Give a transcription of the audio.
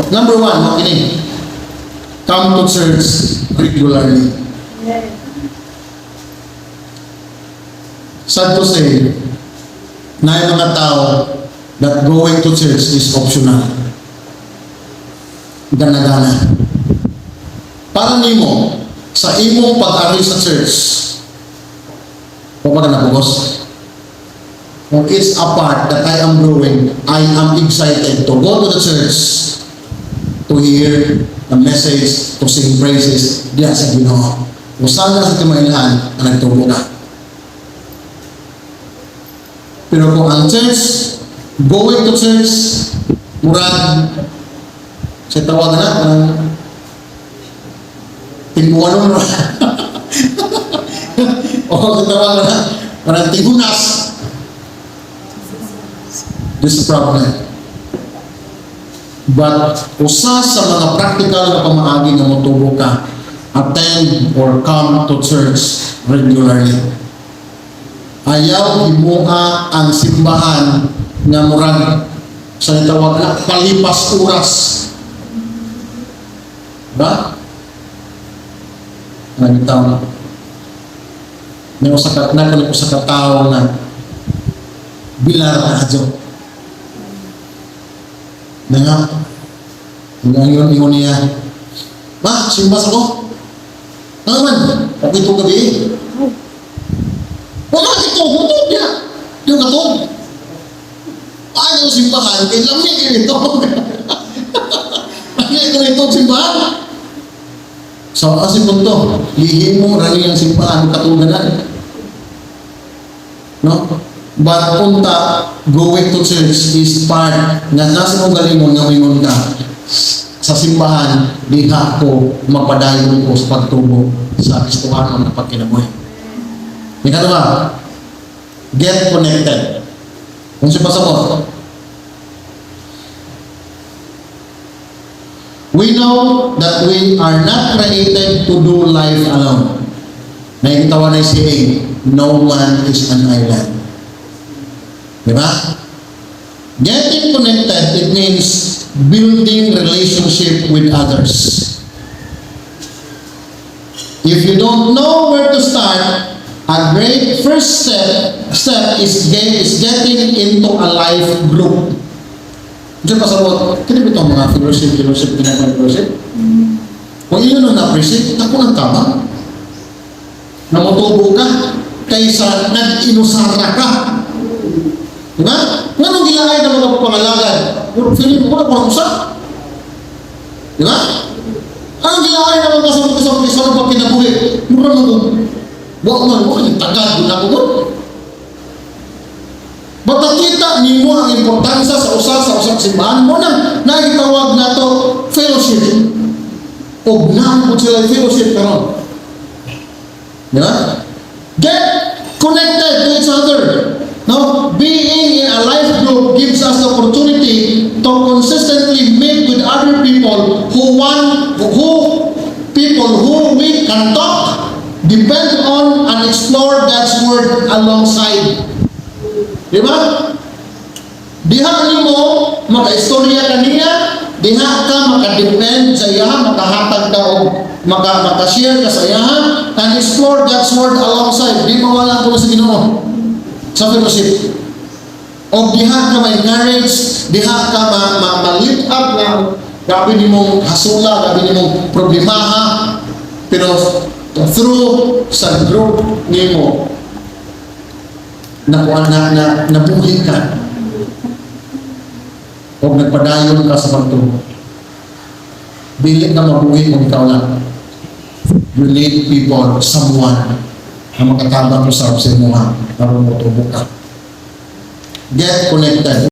Number one, mao kini. Come to church regularly. Sad to say, na yung mga tao that going to church is optional. Gana-gana. Para nimo, sa imong pag-ari sa church, kung ka nabugos, kung it's a part that I am growing, I am excited to go to the church to hear the message, to sing praises diya sa Ginoo. Kung saan na sa timailhan, na nagtubo ka. Pero kung ang church, going to church, murag, sa tawag na, ang timbuanon o sa tawag na, parang tigunas. This is a problem. But usa sa mga practical na pamaagi nga motubo ka, attend or come to church regularly. Ayaw himua ang simbahan nga murag sa tawag na palipas oras. Ba? Ano taon? May usa ka na usa ka tawo nga bilar na adyo. Na nga, hanggang yun, ingon niya, "Ma, simba sa ko." "Nga man, okay itong gabi." "Wala ito, hutod niya. Yung katog. Ay, ang simbahan, kay lami ito. Lami ito ito simbahan." So, asi punto, lihim mo, rani ang simbahan, katuganan. No? But punta, going to church is part nga nasa mong galingon nga mingon ka sa simbahan, diha ko magpadayon ko sa pagtubo sa Kristohanon na pagkinabuhi. Ikaduha, get connected. Kung si pasabot, we know that we are not created to do life alone. Nakikita na saying, "No man is an island." Di ba? Getting connected, it means building relationship with others. If you don't know where to start, a great first step is getting into a life group. Diyan pasabot, kini ba itong mga fellowship, fellowship, ginagawa fellowship? Kung iyon ang na-appreciate, ako ng tabang. Namutubo ka, kaysa nag-inusara ka. Di ba? Nganong gilaay na mga pangalagad? Pero feeling mo, wala ko usa. Di ba? Anong gilaay na mga sa sa sa kinabuhi? Mura mo wa man mo yung tagad na ko. Bata kita nimo ang importansya sa usang simbahan mo nang nagitawag nato fellowship. Og naa po sila fellowship karon. Di ba? Get connected to each other. No, being in a life group gives us the opportunity to consistently meet with other people who want who people who we can talk, depend on, and explore God's word alongside. Di ba? Diha nimo makaistorya kaniya, diha ka makadepend sa iya, makahatag ka og maka maka-share ka sa iya, and explore God's word alongside. Di mawala ko sa Ginoo sa fellowship. O diha ka ma-encourage, diha ka ma-lift up nga grabe nimong hasula, grabe nimong problemaha, pero through sa group nimo na na, na nabuhi ka o nagpadayon ka sa pagtubo. Dili ka mabuhi kung ikaw lang. You need people, someone na makatabang usab sa imo aron motubo ka. Get connected.